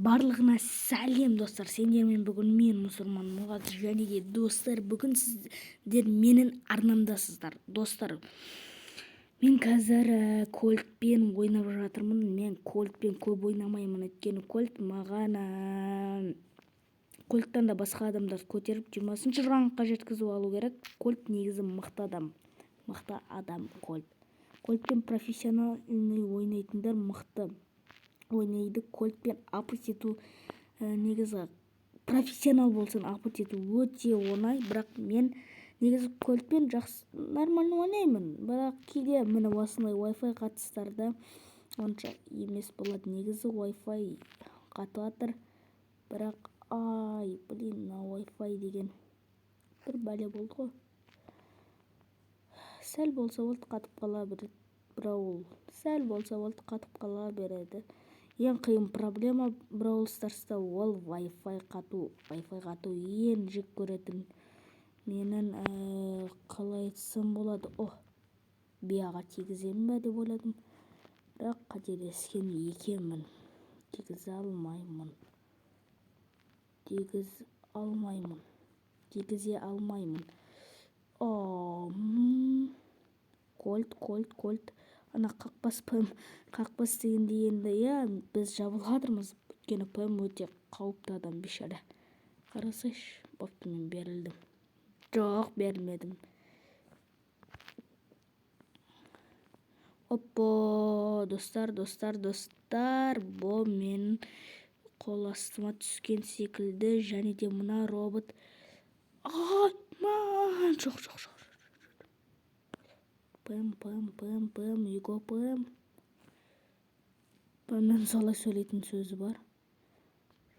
Барлығына сәлем, достар! Сендермен бүгін мен, Мұсырман Мұрат. Және де, достар, бүгін сіздер менің арнамдасыздар. Достар, мен қазір Кольтпен ойнап жатырмын. Мен Кольтпен көп ойнамаймын, өйткені Кольт маған Кольттан да басқа адамдарды көтеріп, 20-шы рангқа жеткізіп алу керек. Кольт негізі мықты адам, мықты адам Кольт. Кольтпен профессиональный ойнайтындар мықты ойнайды. Кольтпен апать ету, негізі профессионал болсаң, апать ету өте оңай. Бірақ мен негізі Кольтпен жақсы, нормально ойнаймын, бірақ кейде міне осындай Wi-Fi қатыстарда онша емес болады. Негізі Wi-Fi қатып жатыр, бірақ, ай, блин, мына Wi-Fi деген бір бәле болды ғой. Сәл болса болды, қатып қала береді. Браул сәл болса болды, қатып қала береді. Ең қиын проблема Браул Старста ол Wi-Fi қату. Wi-Fi қату ең жек көретін менің, қалай айтсам болады. О, Бияға тигіземін ба деп ойладым, бірақ қателескен екенмін. Тигізе алмаймын, тигізе алмаймын, тигізе алмаймын. О, Кольт, Кольт, Кольт, ана қақпас Пэм. Қақпас дегенде енді, иә, біз жабылып жатырмыз, өйткені Пэм өте қауіпті адам, бейшара. Қарасайшы. Бопты, мен берілдім. Жоқ, берілмедім. Оппо, достар, достар, достар, бұл менің қол астыма түскен секілді. Және де мына робот. Ай, жоқ, жоқ, жоқ! Пэм, Пэм, Пэм, Пэм, Юго, Пэм. Пэмнің солай сөйлейтін сөзі бар.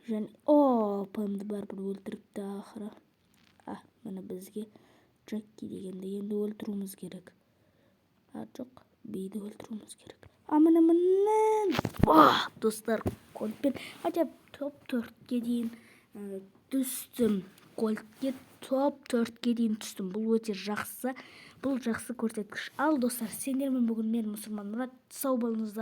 Және, о, Пэмді бәрібір өлтіріпті ақыры. А, міне, бізге Джекки дегенді енді өлтіруіміз керек. А, жоқ, Биді өлтіруіміз керек. А, міне, міне! Достар, Кольтпен хотя топ 4-ке дейін түстім. Кольтке топ 4-ке дейін түстім. Бұл өте жақсы, бұл жақсы көрсеткіш. Ал, достар, сендермен бүгін мен, Мұсырман Мұрат. Сау болыңыздар!